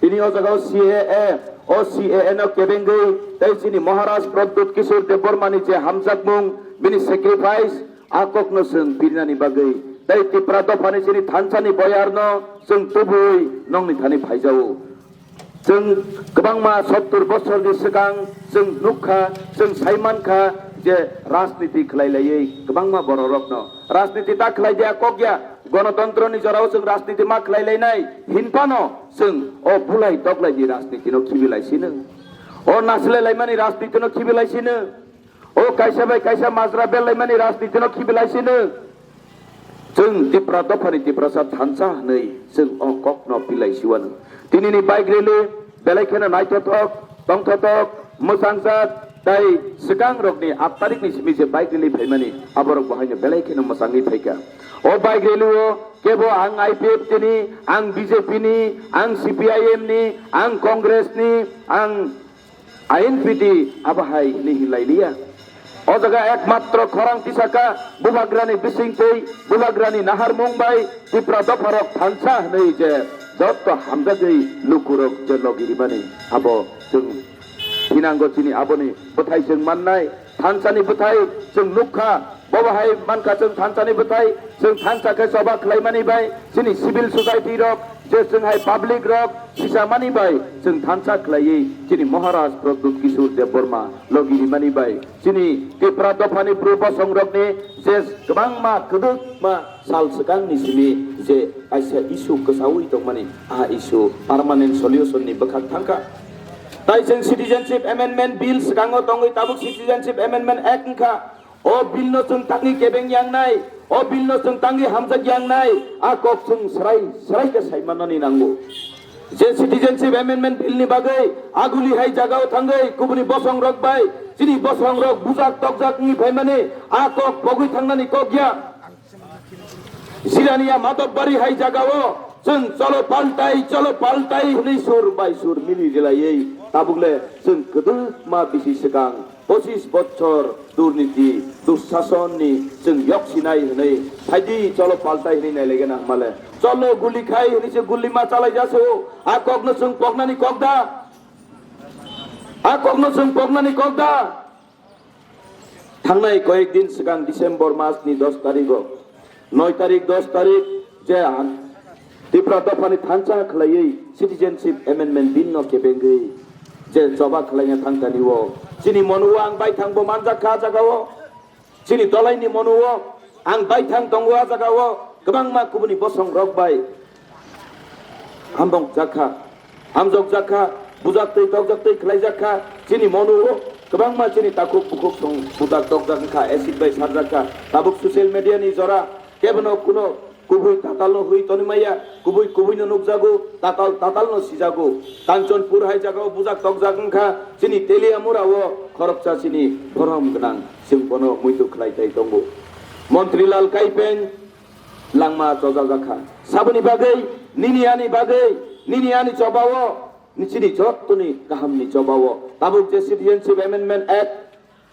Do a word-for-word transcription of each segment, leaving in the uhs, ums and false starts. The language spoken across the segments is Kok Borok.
Tini o jaga o C A A, o C A A no kebengwi tei chini Maharaj Pradyut Kishore Debbarma ni je hamjakmung, bini sacrifice, a kokno chwng pirinani bagwi tei Tipra dophani chini thansani boyarno chwng tubui nongni thani phaijao. Chwng kwbangma sottur bosorni swkang chwng nukha, chwng saimankha je rajniti khlai laiwi kwbangma bororokno rajniti ta khlai dia kok ya, gonotontroni jorao chwng rajniti ma khlai lainai hinphano chwng o bulai toklaini rajnitino khibi lai sino, o nasilai laimani rajnitino khibi lai sino. O kaisa bai kaisa majra belaimani rajnitino khibilai sino. Chwng Tipra dophani Tiprasa thansa hwnwi chwng o kokno pilai siwano. Tinini bike rally belai kheno naithothok, tongthothok, mwchangjak tei swkang rokni aat tarikni simi je bike rally phaimani aborok bo haino belai kheno mwchangwi phaikha. O bike rally o kebo ang I P F T ni, ang B J P ni, ang C P I M ni, ang Congress ni, ang Ain piti abo hai hinwi hinlai liya. O jaga ekmatro khorang tisaka, bubagrani bisingtwi, bubagrani naharmung bai Tipra dopharok thansa hinwi je jotto hamjagwi lukurok je logi rimani, abo chwng thinango chini aboni bwthai chwng mannai, thansani bwthai chwng nukha. Bobo hai mankha chwng thansani bwthai, chwng thansa khe choba khlaimani bai chini civil society rok, je chwng hai public rok sisamani bai chwng thansa khlaiwi chini Maharaj Pradyut Kishore Debbarma logi rimani bai chini Tipra dophani bru bosong rokni je kwbangma kwdwkma sal swkangni simi je kaisa issue kwsaui tongmani, a issue permanent solution ni bwkhak thangkha. Tai chwng Citizenship Amendment Bill swkango tongwi tabuk Citizenship Amendment Act wngkha. O bill no chwng tangwi kebeng yangnai, o bill no chwng tangwi hamjak yangnai, a kok chwng srai srai khe sai mannani nango. Je Citizenship Amendment Bill ni bagwi aguli hai jagao thangwi kubuni bosong rok bai chini bosong rok bujak tokjak wngwi phaimani, a kok pogwi thangnani kok ya. Jirania Madhobari hai jagao chwng cholo paltai, cholo paltai hwnwi sur bai sur mili rilaiwi tabukle chwng kwdwkma bisi swkang pochis bochor durniti, dursasonni chwng yok sinai hwnwi phaidi cholo paltai hwnwi nailaigena hwnmale. Cholo guli khai hwnwi se guli ma chalai jasu, a kokno chwng poknani kok da, a kokno chwng poknani kok da. Thangnai koyek din swkang December mas ni dos tarigo, noi tarik, dos tarik je ang Tipra dophani thansa khlaiwi Citizenship Amendment Bill no kebengwi je choba khlaina thangkani o chini monuo ang baithang bo manjak kha jagao, chini dolaini monuo ang baithang tongo a jagao, kwbangma kubuni bosong rok bai hambok jakha, hamjok jakha, bujak twi tokjak twi khlai jakha, chini monuo kwbangma chini takhuk bukhuk song bujak tokjak wngkha, acid bai sarjak kha, tabuk social media ni jora kebono kuno kubui tatal no hui toni maya, kubui kubui no nukjago, tatal tatal no sijago. Kanchanpur hai jagao bujak tokjak wngkha, chini Teliamura o khoroksa chini borom gwnang, chwng bono muitu khlai tai tongo. Montri Lal Kaipeng langma chojajakha. Saboni bagwi, nini ani bagwi, nini ani chobao, nini chini jottoni kahamni chobao tabuk je Citizenship Amendment Act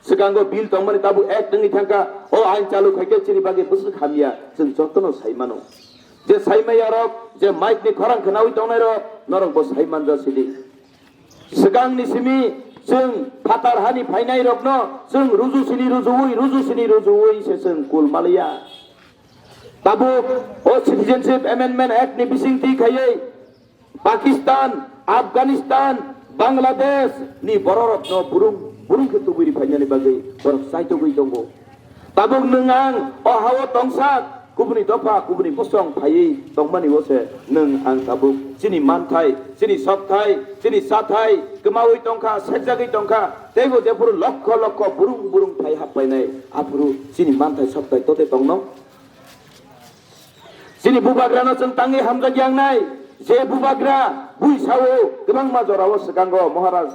Swkango bill tongmani tabuk ek wngwi thangkha, o ain chalu khaikhe chini bagwi bwswk hamya, chwng jotono sai mano. Je sai maya rok, je mic ni khorang khwnawi tongnai rok, norok bo sai manja sidi. Swkangni simi chwng phatar hani phainai rokno chwng ruju sini rujuwi, ruju sini rujuwi se chwng kul maliya. Tabuk o Citizenship Amendment Act ni bisingtwi khaiwi Pakistan, Afghanistan, Bangladesh ni bororokno burung burung khe tubui ri phainani bagwi borok chaitugwi tongo. Tabuk nwng ang o hao tongsak, kubuni dopha, kubuni bosong phaiwi tongmani o se nwng ang tabuk chini manthai, chini sokthai, chini chathai kwmaui tongkha, sekjagwi tongkha, teibo jephuru lokho lokho burung burung phai happainai, aphuru chini manthai sokthai tote tongno. Chini bubagrano chwng tangwi hamjak yangnai, je bubagra bui sao, kwbangma jorao swkango Maharaj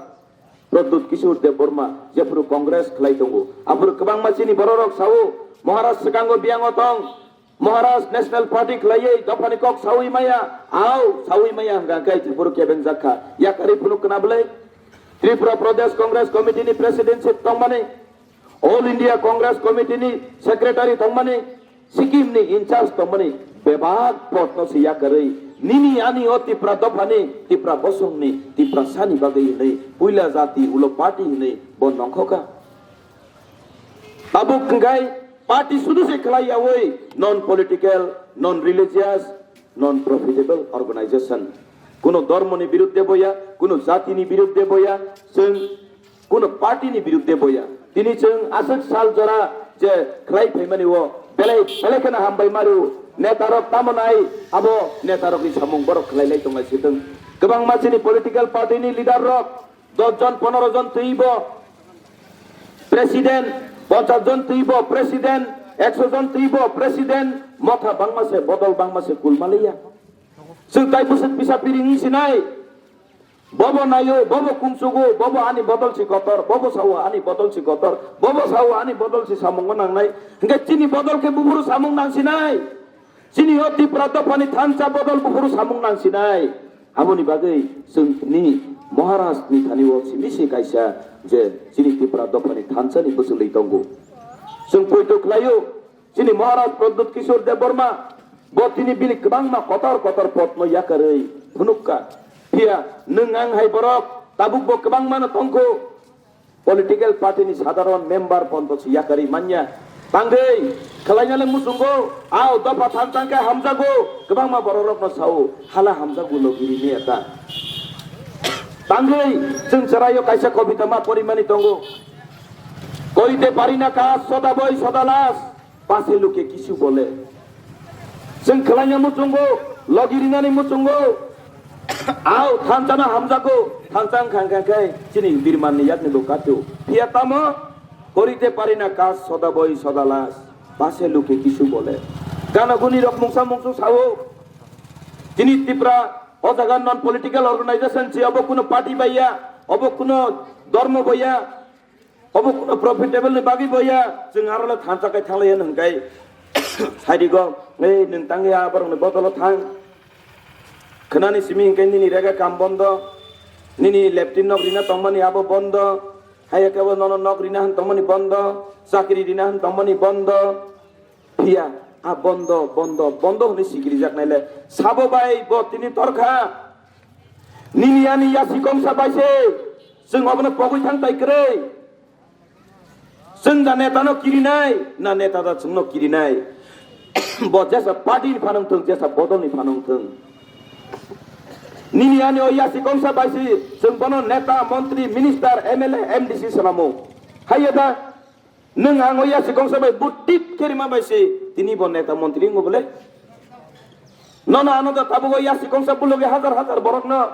Pradyut Kishore Debbarma jephuru Congress khlai tongo, aphuru kwbangma chini bororok sao, Maharaj swkango biyango tong, Maharaj National Party khlaiwi dophani kok saui maya, au saui maya hwnkha khe jephuru kebengjak kha, yakarwi phunuk kwna bwlai? Tripura Pradesh Congress Committee ni presidency tongmani, All India Congress Committee ni secretary tongmani, Sikkim ni in charge tongmani bebak post no se yakarwi Nini ani o Tipra dophani, Tipra bosongni, Tiprasani bagwi hwnwi puila jati ulo party hwnwi bo nongkhoka. Tabuk hwnkhe party sudu se khlai yaui non political, non religious, non profitable organization. Kuno dhormoni birudde boya, kuno jatini birudde boya, chwng kuno party ni birudde boya. Tini chwng aswk sal jora je khlai phaimani o belai belai kheno hambai maru. Netarok tamo nai abo netarokni samung borok khlai lai tongnai sitwng. Kwbangma chini political party ni leader rok dos jon, pondro jon twibo president, ponchas jon twibo president, ekso jon twibo president, motha bangma se bodol bangma se kulmaliya. Chwng tai bwswk pisa piring wng sinai. Bobo naio, bobo kungsugo, bobo ani bodol si kotor, bobo sao ani bodol si kotor, bobo sao ani bodol si samungo nangnai. Hingke chini bodol ke buphuru samung nang sinai. Chini o Tipra dophani thansa bodol buphuru samung nang sinai. Aboni bagwi chwng ni Maharaj ni thani o simi se kaisa je chini Tipra dophani thansa ni bwswlwi tongo. Chwng poito khlaio, chini Maharaj Pradyut Kishore Debbarma, bo tini bini kwbangma kotor kotor potno yakarwi phunukka. Phiya nwng ang hai borok tabuk bo kwbangmano tongkho. Political party ni sadharon member ponto se yakarwi manya. Tangwi khwlainale muchungo, ao dopha thansa khe hamjago, kwbangma bororokno sao, hala hamjago logirini eta. Tangwi chwng chwraio kaisa kobita ma porimani tongo. Koite parina ka soda boi soda las. Pase luke kisu bole. Chwng khwlaina muchungo, logi rinani muchungo. Ao, thansano hamjago, thansa wngkha, wngkha khe chini birmanni yakni bo katio. Phiya tamo, korite parina kaj soda boi soda las. Pase luke kisu bole. Gana guni rok mungsa mungsu sao. Chini Tipra, o jaga non political organization si, obo kuno party baiya, obo kuno dormo baiya. Obo kuno profitable ni bagwi bo ya, chwng aro le thansa kai thang lai hwn hwnkhe. Saidi go, "Ei, nwng tang ya, borok ni bodol o thang. Khwnani simi hwnkhe nini rega kam bondo, nini leptin nok rina tongmani abo bondo, haiya kebo nono nok rina hwn tongmani bondo, chakri rina hwn tongmani bondo." Phiya, a bondo, bondo, bondo hwnwi sikirijaknai le. Sabo bai bo tini torkha. Nini ani yasi kongsa bai se. Chwng obono pogwi thang tai kwrwi. Chwng da netano kirinai, na neta da chwngno kirinai. Bo jesa party ni phanang thung, jesa bodol ni phanang thung. Nini ani o yasi kongsa bai se. Chwng bono neta, montri, minister, M L A, M D C salamo. Haiya da. Nwng ang o yasi kongsa bai butit khe rima bai se, tini bo neta montri wngo bole? Nono ano da tabuk o yasi kongsa bulogi hajar hajar borokno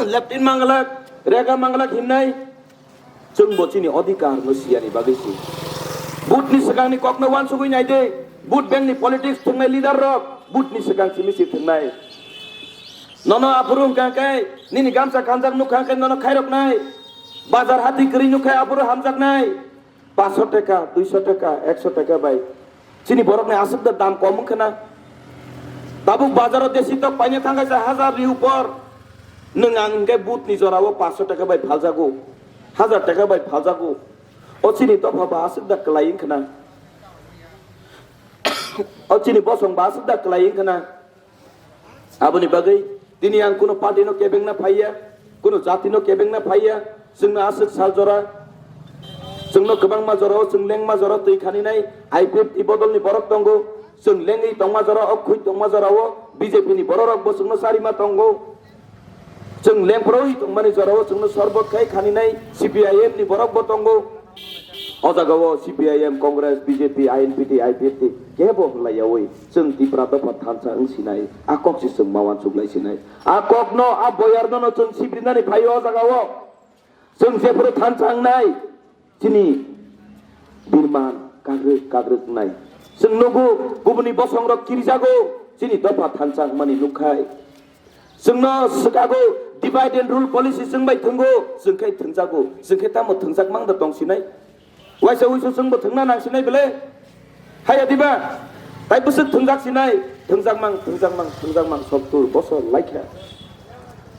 leptin manglak, rega manglak hinnai. Chwng bo chini odhikar no siyani bagwi se. Butni swkangni kokno wansugwi nai de, but bengni politics thwngnai leader rok, butni swkang simi se thwngnai. Nono aphuru hwnkha khe, nini gamsa kanjak nukha khe nono khairoknai. Bazar hati kwrwi nukha aphuru hamjaknai. Paso taka, duiso taka, ekso taka bai. Chini borokni aswk da dam kom wngkha na. Tabuk bazaro desi tok paina thangkha sa hajar ri upor. Nwng ang hwnkhe butni jorao paso taka bai phaljago. Hajar taka bai phaljago. O chini dopha ba aswk da kwlai wngkha na. O chini bosong ba aswk da kwlai wngkha na. Aboni bagwi tini ang kuno party no kebengna phaiya, kuno jati no kebengna phaiya, chwngno aswk sal jora, chwngno kwbangma jorao chwng lengma jora twi khaninai I P F T bodolni borok tongo, chwng lengwi tongma jora o khwi tongma jorao B J P ni bororok bo chwngno charima tongo. Chwng lengphorwi tongmani jorao chwngno sorbot khai khaninai C P I M ni borok bo tongo. O jagao C P I M, Congress, B J P, I N P T, I P F T kebo hwnlaiyaui chwng Tipra dopha thansa wng sinai, a kok se chwng ma uansuk lai sinai. A kokno, a boyarno no chwng sibrinani phaio o jagao. Chwng jephuru thansa wngnai, chini birman kagrwk kagrwk wngnai. Chwng nugo kubuni bosongrok kirijago, chini dopha thansa wngmani nukkhai. Chwngno swkago divide and rule policy chwng bai thwngo, chwng khe thwngjago, chwng khe tamo thwngjak mang da tong sinai? Waisa wuisu chwngbo thwngna nang sinai bele? Haya diba? Tai bwswk thwngjak sinai? Thwngjak mang, thwngjak mang, thwngjak mang, sottur bosor laikha.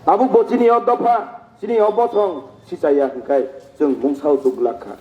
Tabuk bo chini o dopha, chini o bosong sichaya hwnkhe chwng mungsao chuklak kha.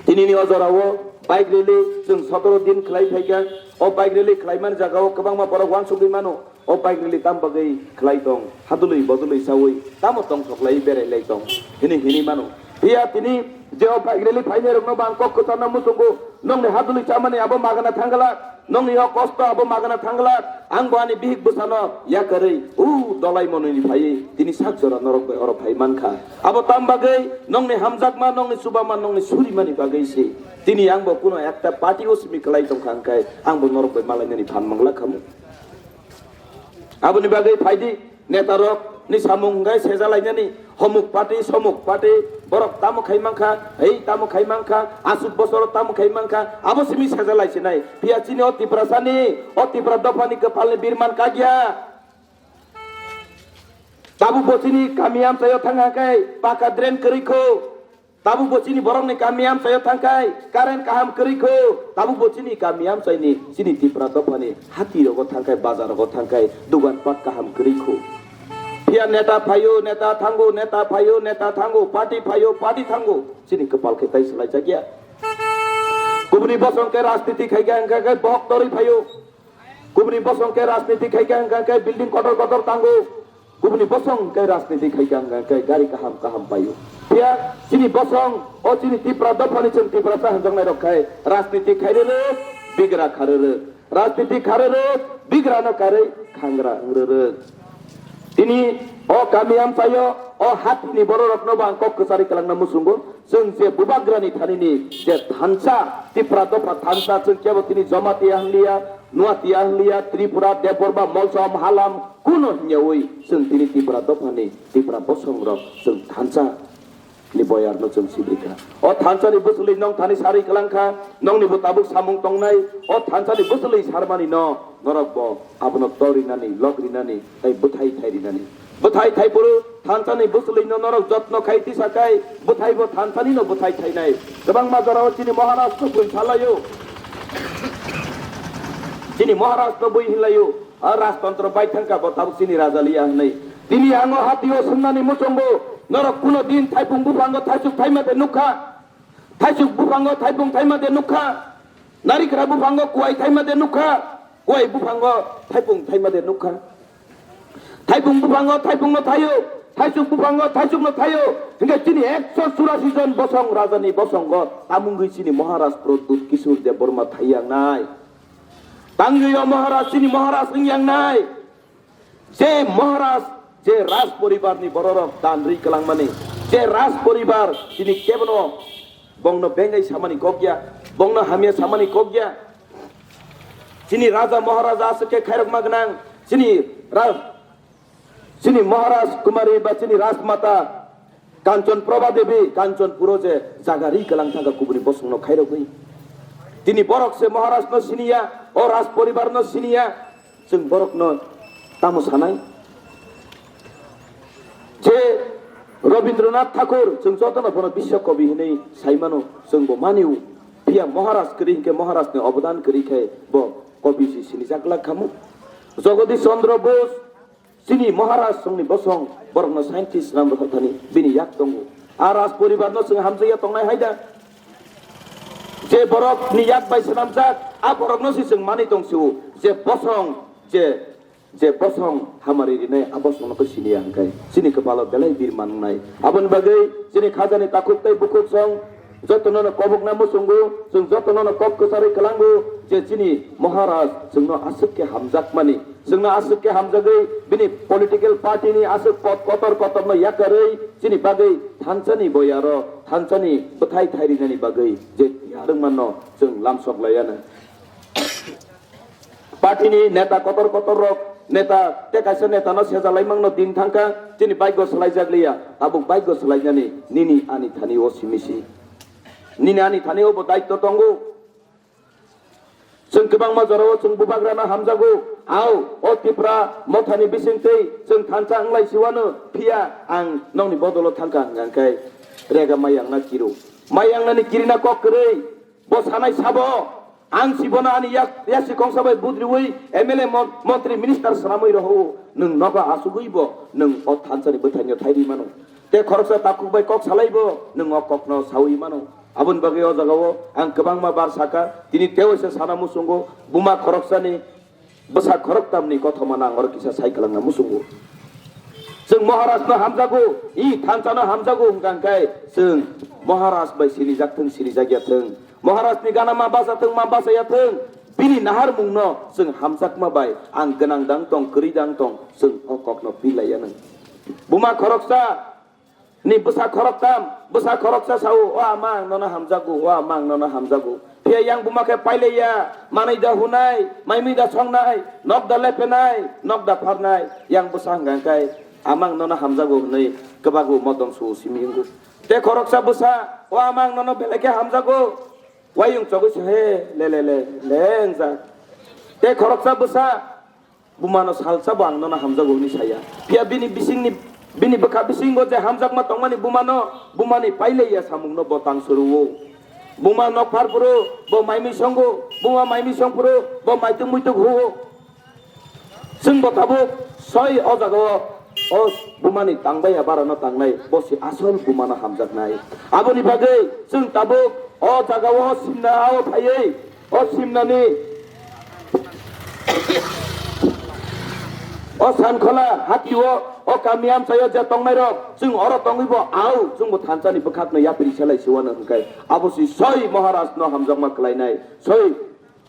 Tinini o jorao bike rally chwng sotoro din khlai phaikha, O bike rally khlaimani jagao kwbangma borok uansugwi mano. O bike rally tam bagwi khlai tong, hadului bodului saui tamo tongthok lai berai lai tong hini hini mano. Phiya tini je o bike rally phainai rokno bo ang kok kwcharna muchungo, nongni hadului chamani abo magana thangla, nongni o kosto abo magana thangla, ang bo ani bihik bwsano yakarwi u dolai monwi phaiwi tini sak jora norok bai oro phai mankha. Abo tam bagwi nongni hamjakma, nongni chubama, nongni surimani bagwi se. Tini ang bo kuno ekta party o simi kwlai tongkha hwnkhe ang bo norok bai malainani phan mangla khamu. Aboni bagwi phaidi netarok ni samung hwnkhe sejalainani homuk party somuk party borok tamo khai mankha, hei tamo khai mankha, aswk bosoro tamo khai mankha, abo simi sejalai sinai. Phiya chini o Tiprasani, o Tipra dophani kwpalni birman kagya. Tabuk bo chini kami amchaio thangkha khe paka drain kwrwi kho. Tabuk bo chini borokni kami amchaio thangkhai, current kaham kwrwi kho. Tabuk bo chini kami amchaini, chini Tipra dophani hati rogo thangkhai, bazar rogo thangkhai, dugan pat kaham kwrwi kho. Phiya neta phaio, neta thango, neta phaio, neta thango, party phaio, party thango. Chini kwpal khe tai swlai jakya. Kubuni bosong khe rajniti khaikha hwnkha khe bohok torwi phaio. Kubuni bosong khe rajniti khaikha hwnkha khe building kotor kotor tango. Kubuni bosong khe rajniti khaikha hwnkha khe gari kaham kaham paio. Phiya chini bosong, o chini Tipra dophani chwng Tiprasa hwnjaknai rok khai rajniti khairwrwk, bigra kharwrwk. Rajniti kharwrwk, bigrano karwi khangra wngrwrwk. Tini o kami amchaio o hatini bororokno bo ang kok kwcharwi kwlangna muchungo. Chwng je bubagrani thanini je thansa, Tipra dopha thansa, chwng kebo tini Jamatia hwnliya, Nuatia hwnliya, Tripura, Debbarma, Molsom, Halam, kuno hwnyawi chwng tini Tipra dophani, Tipra bosongrok chwng thansa ni boyarno chwng sibrikha. O thansani bwswlwi nong thani sarwi kwlangkha, nongni bo tabuk samung tongnai, o thansani bwswlwi sarmani no norok bo abono tor rinani, lok rinani, tei bwthai thai rinani. Bwthai thai phuru thansani bwswlwino norok jotno khai tisa khai bwthai bo thansanino bwthai thainai. Kwbangma jorao chini Maharaj no bui salaio. Chini Maharaj no bui hinlaio. A rajtantro bai thangkha bo tabuk chini raja liya hinwi. Tini ang o hatio swngnani muchungo norok kuno din thaipung buphango thaisuk thaima de nukha. Thaisuk buphango thaipung thaima de nukha. Narikra buphango kuai thaima de nukha. Kuai buphango thaipung thaima de nukha. Thaipung buphango thaipungno thaio, thaisuk buphango thaisukno thaio. Hingke chini ekso churasi jon bosong rajani bosongo tamungwi chini Maharaj Pradyut Kishore Debbarma thaiyangnai. Tangwi o Maharaj chini Maharaj wngyangnai. Je Maharaj, je Raj poribarni bororok dan rwi kwlangmani, je Raj poribar chini kebono bongno bengai samani kokya, bongno hamya samani kokya. Chini Raja Maharaja aswk khe khairokma gwnang, chini Ra-, chini Maharaj Kumari ba chini Rajmata Kanchon Prabha Devi Kanchonpuro je jaga ri kwlang thangkha kubuni bosongno khairogwi. Tini borok se Maharaj no siniya, o Raj poribar no siniya, chwng borok no tamo sanai? Je Rabindranath Thakur, chwng jotono bono Biswa Kabi hinwi saimano, chwng bo manio. Phiya Maharaj kwrwi hinkhe Maharaj ni obodan kwrwi khe bo Kabi si sinijak glak khamu. Jagadish Chandra Bose, chini Maharaj songni bosong, borokno scientist swnam rwkha thani bini yak tongo. A Raj poribar no chwng hamjakya tongnai hai da? Je borok ni yak bai swnamjak, a borok no se chwng manwi tong sio. Je bosong, je, je bosong hamari rinai, a bosong no khe siniya hwnkhe chini kwpalo belai birma wngnai. Aboni bagwi chini khajani takhuk tei bukhuk song, jotono no kobokna muchungo, chwng jotono no kok kwcharwi kwlango je chini Maharaj chwngno aswk khe hamjakmani, chwngno aswk khe hamjagwi bini political party ni aswk pot kotor kotor no yakarwi chini bagwi thansani boyaro, thansani bwthai thairinani bagwi je tiyar wngmano chwng lamsok laiya no. Party ni neta kotor kotor rok, neta tei kaisa neta no seja laimangno din thangkha, chini bike o swlaijak liya, tabuk bike o swlainani nini ani thani o simi si. Nini ani thani o bo daityo tongo. Chwng kwbangma jorao chwng bubagrano hamjago, ao o Tipra mothani bisingtwi chwng thansa wnglai siwano, phiya ang nokni bodolo thangkha hwnkha khe rega mayangna kiro. Mayangnani kirina kok kwrwi. Bo sanai sabo, ang si bono ani yak, yasi kongsa bai budriwi M L A mon-, montri minister swnamwi rohou, nwng nogo asugwi bo nwng o thansani bwthaino thairwi mano. Tei khoroksa takhuk bai kok salai bo nwng o kokno saui mano. Aboni bagwi o jagao ang kwbangma bar saka, tini tewaisa sana muchungo, buma khoroksani bwsa khoroktamni kothoma nang oro kisa sai kwlangna muchungo. Chwng Maharajno hamjago, i thansano hamjago hwnkha hwnkhe chwng Maharaj bai sinijak thwng, sinijak ya thwng. Maharajni gana ma bacha thwng, ma bacha ya thwng, bini naharmungno chwng hamjakma bai ang gwnang dang tong, kwrwi dang tong, chwng o kokno pilai ya nang. Buma khoroksa ni bwsa khoroktam, bwsa khoroksa sao, "O ama, ang nono hamjago, o ama, ang nono hamjago." Phiya yang buma khe pailaiya, manwi da hunai, maimwi da songnai, nok da lepenai, nok da pharnai, yang bwsa hwnkha hwnkhe, "Ama, ang nono hamjago," hwnwi kwbago modom suo simi wngo. Tei khoroksa bwsa, "O ama, ang nono belai khe hamjago," wayung chogwi se he le le le le wngjak. Tei khoroksa bwsa, bumano salsa bo ang nono hamjago hwnwi saya. Phiya bini bisingni, bini bwkha bisingo je hamjakma tongmani bumano, bumani pailaiya samungno bo tang suruo. Buma nokphar phuru bo maimwi songo, buma maimwi song phuru bo maituk muituk huo. Chwng bo tabuk soi o jagao o bumani tangbaiya barano tangnai, bo se asol bumano hamjaknai. Aboni bagwi chwng tabuk o jagao simna ao phaiwi, o simnani o Sankhola hatio, o kami amchaio je tongnairok, chwng oro tongwibo au, chwngbo thansani bwkhakno yapri selai siwano hwnkhe, abo si soi Maharajno hamjakma khlainai, soi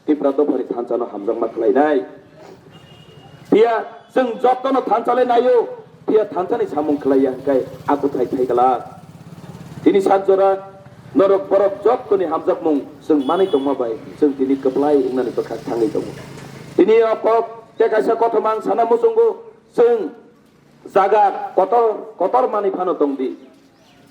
Tipra dophani thansano hamjakma khlainai. Phiya chwng jotono thansa le naio, phiya thansani samung khlaiya hwnkhe akuthai thai glak. Tini sak jora norok borok jotoni hamjakmung chwng manwi tongma bai chwng tini kwplai wngnani bwkhak thangwi tongo. Tini o kok tei kaisa kothoma ang sana muchungo, chwng jaga kotor kotor manwi phano tongdi.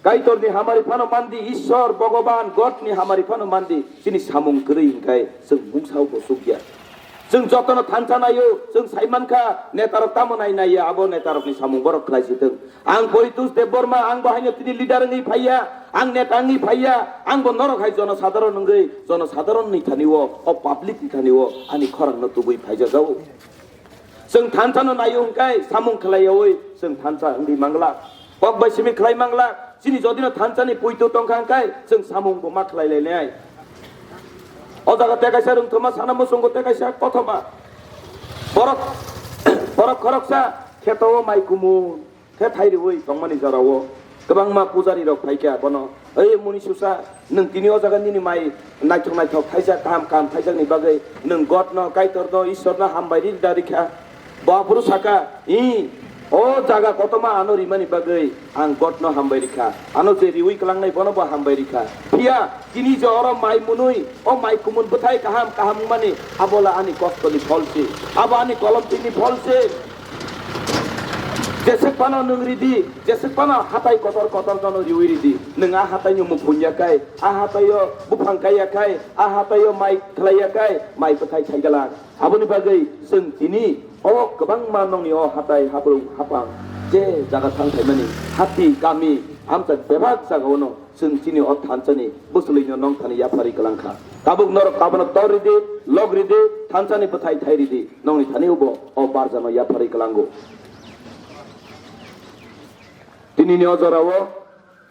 Kaitorni hamari phano mandi, Ishwar, Bhogoban, Godni hamari phano mandi, chini samung kwrwi hwnkhe chwng mungsa bo sukya. Chwng jotono thansa naio, chwng sai mankha, netarok tamo nai naiya, abo netarokni samung borok khlai si thwng. Ang Poritos Debbarma, ang bo haino tini leader wngwi phaiya, ang neta wngwi phaiya, ang bo norok hai jonosadharon wngwi, jonosadharonni thani o, o public ni thani o ani khorang no tubui phaijak jao. Chwng thansa no naio hwnkhe samung khlaiyaui chwng thansa wngwi mangla. Kok bai simi khlai mangla. Chini jodi no thansa ni puitu tongkha hwnkhe chwng samung bo ma khlai lainai. O jaga tei kaisa rwngthoma sana muchungo tei kaisa kothoma. Borok, borok khoroksa kheto o mai kumun. Khe thai riui tongmani jorao kwbangma pujari rok phaikha bono, "Ei muni susa, nwng tini o jaga nini mai naithok naithok thaijak, kaham kaham thaijakni bagwi nwng God no, Kaitor no, Ishwar no hambai ri da rikha?" Bo aphuru saka, "I, o jaga kotorma ano rimani bagwi ang God no hambai rikha, ano je riui kwlangnai bono bo hambai rikha. Phiya tini je oro mai munui, o mai kumun bwthai kaham kaham wngmani, abola ani kostoni pholsi, abo ani kolomtini pholsi." Jeswk phano nwng ridi, jeswk phano hatai kotor kotor jono riui ridi. Nwng a hatai no muphung ya kai, a hatai o buphang kai ya kai, a hatai o mai khlai ya kai, mai bwthai thai galang. Aboni bagwi chwng tini o kwbangma nongni o hatai habrung hapang je jaga thang phaimani hati kami amchai bebak jaga ono. Chwng chini o thansani bwswlwino nong thani yapharwi kwlang kha. Tabuk norok abono tor ridi, lok ridi, thansani bwthai thai ridi, nongni thani ubo o barjano yapharwi kwlango. Tinini o jorao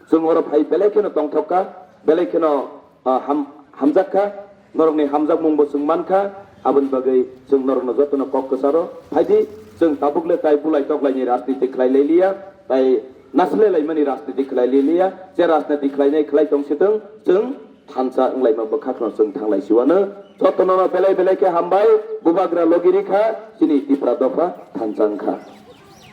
chwng oro phai belai kheno tongthok kha, belai kheno, ah, ham-, hamjak kha. Norokni hamjakmungbo chwng mankha, aboni bagwi chwng norokno jotono kok kwcharo phaidi, chwng tabukle tai bulai toklaini rajniti khlai lai liya, tai nasle laimani rajniti khlai lai liya, je rajniti khlainai khlai tong sitwng, chwng thansa wnglaima bwkhakno chwng thanglai siwano, jotono belai belai khe hambai, bubagra logi rikha, chini Tipra dopha thansa wngkha.